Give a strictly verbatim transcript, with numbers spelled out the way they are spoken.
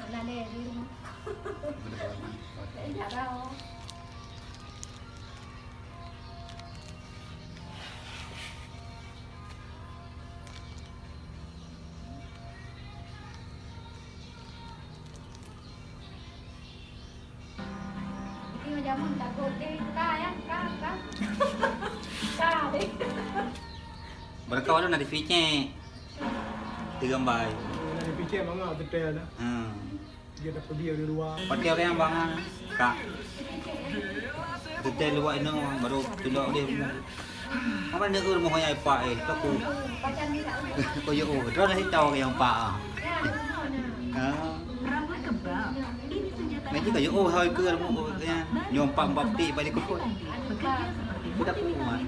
Lalé di rumah. Betul. Jadi tak tahu. Ini macam mana takut deh, ka ya, ka, ka. Ka deh. Beureukat tu na di picek. Tiga bai. Na di picek manga beutôi dah. Hmm. Dia dah pergi dari luar. Pakai orang bang ah. Kak. Beutôi luar inoe baru tulak deh rumah. Apa nak ke rumah ayah pak eh? Aku. Kau yo oh, terus dah tahu yang pak ah. Ha. Nanti kau yo oh, hai ke rumah ko ya. Nyong pak bapti balik ke. Aku dah kuat.